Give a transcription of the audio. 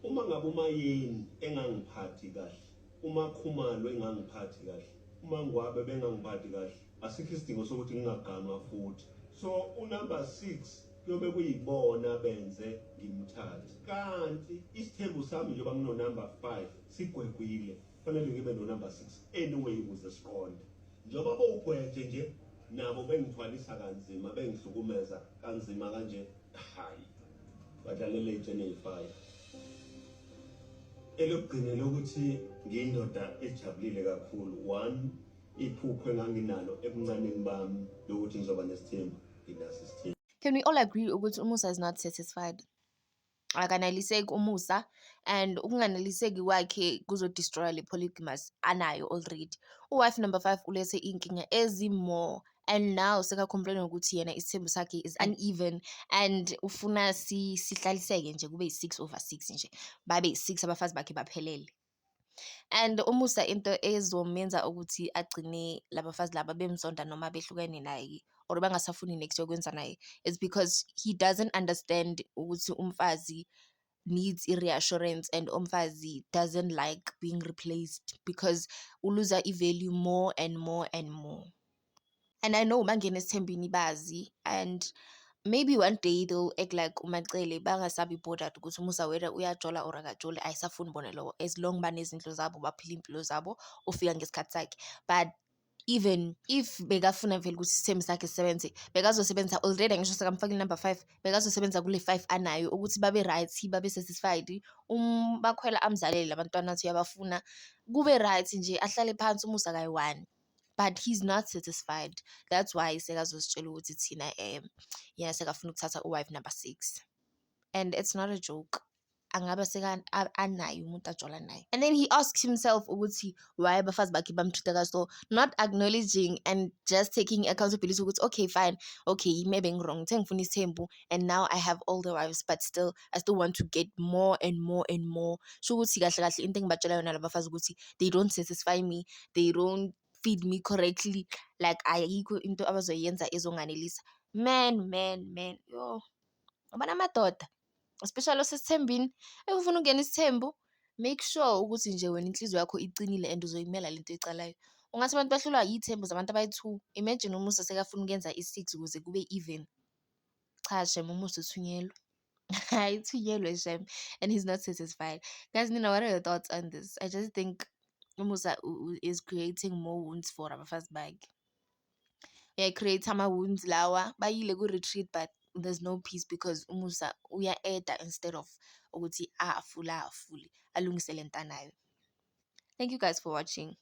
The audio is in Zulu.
Uma ngabe uMayeni engangiphathi kahle, uMaKhumalo engangiphathi kahle, uMaNgwabe bengangiphathi kahle, asikho isidingo sokuthi ngingaganwa futhi. So unumber 6 kuyobe kuyibona benze ngimthathe. Kanti isithembu sami njengoba ngino-number 5 sigwegwile, kufanele ngibe no-number 6 anyway ukuze siqonde. Njengoba bowugweje nje nabo bengithwalisa kanzima, bengihlukumeza kanzima kanje, hayi badlalele iy'tsheni ey'fayo. Elokugcina lokuthi ngiyindoda ejabulile kakhulu. One, iphupho enganginalo ebuncaneni bami lokuthi ngizoba nesithembu, nginaso isithembu. Can we all agree ukuthi uMusa is not satisfied? Akaneliseki uMusa, and ukunganeliseki kwakhe kuzodestroya le polygamous anayo already. U-wife number 5 ulethe iy'nkinga ezi-more, and now seka-complain ukuthi yena isithembu sakhe is uneven and ufuna sihlaliseke nje kube yi-6 over 6 nje, babe yi-6 abafazi bakhe baphelele. And uMusa, into ezomenza ukuthi agcine labafazi laba bemzonda noma behlukene naye or bangasafuni next yokwenza naye is because he doesn't understand ukuthi umfazi needs i-reassurance and umfazi doesn't like being replaced, because uluza i-value more and more and more. And I know bangena esithembini bazi, and maybe one day they'll act like uMacele, bangasabi bothered ukuthi uMusa whether uyajola or akajoli, ayisafuni bona lokho, as long banezindlu zabo, baphila iy'mpilo zabo, ufika ngesikhathi sakhe. But even if bekafuna vele ukuthi isithembu sakhe sisebenze, bekazosebenza already. Ngisho sekamfakile number 5, bekazosebenza kule 5 anayo ukuthi babe right, babe satisfied, uMakhwela amzalele labantwana athi uyabafuna, kube right nje, ahlale phansi uMusa kayi-one. But he's not satisfied. That's why sekazositshela ukuthi thina yena sekafuna ukuthatha u-wife number 6, and it's not a joke. Angabe seka anaye umuntu ajola naye, and then he asks himself ukuthi why abafazi bakhe bamtreat kaso, not acknowledging and just taking accountability ukuthi, "Okay, fine, okay, maybe ngi-wrong, ngithe ngifuna isithembu and now I have all the wives, but still I still want to get more and more and more." Sho ukuthi kahle kahle into engibatshela yona labafazi ukuthi they don't satisfy me, they don't feed me correctly, like ayikho into abazoyenza ezonganelisa. Man, man, man, yo, ubona amadoda, especially osesithembini, ufuna ukungena isithembu, make sure ukuthi nje wena inhliziyo yakho iqinile and uzoyimela lento oyicalayo. Ungathi abantu bahlulwa yiy'thembu zabantu abayi-2. Imagine uMusa sekafuna ukuyenza i-6 ukuze kube even. Cha shem, uMusa uthunyelwe. Hhayi, uthunyelwe shem, and he's not satisfied. Guys, nina, what are your thoughts on this? I just think uMusa is creating more wounds for abafazi bakhe. Uya-create ama-wounds lawa, bayile ku-retreat, but there's no peace because uMusa uya-add-a instead of ukuthi ahafule ahafule alungise lento anayo. Thank you guys for watching.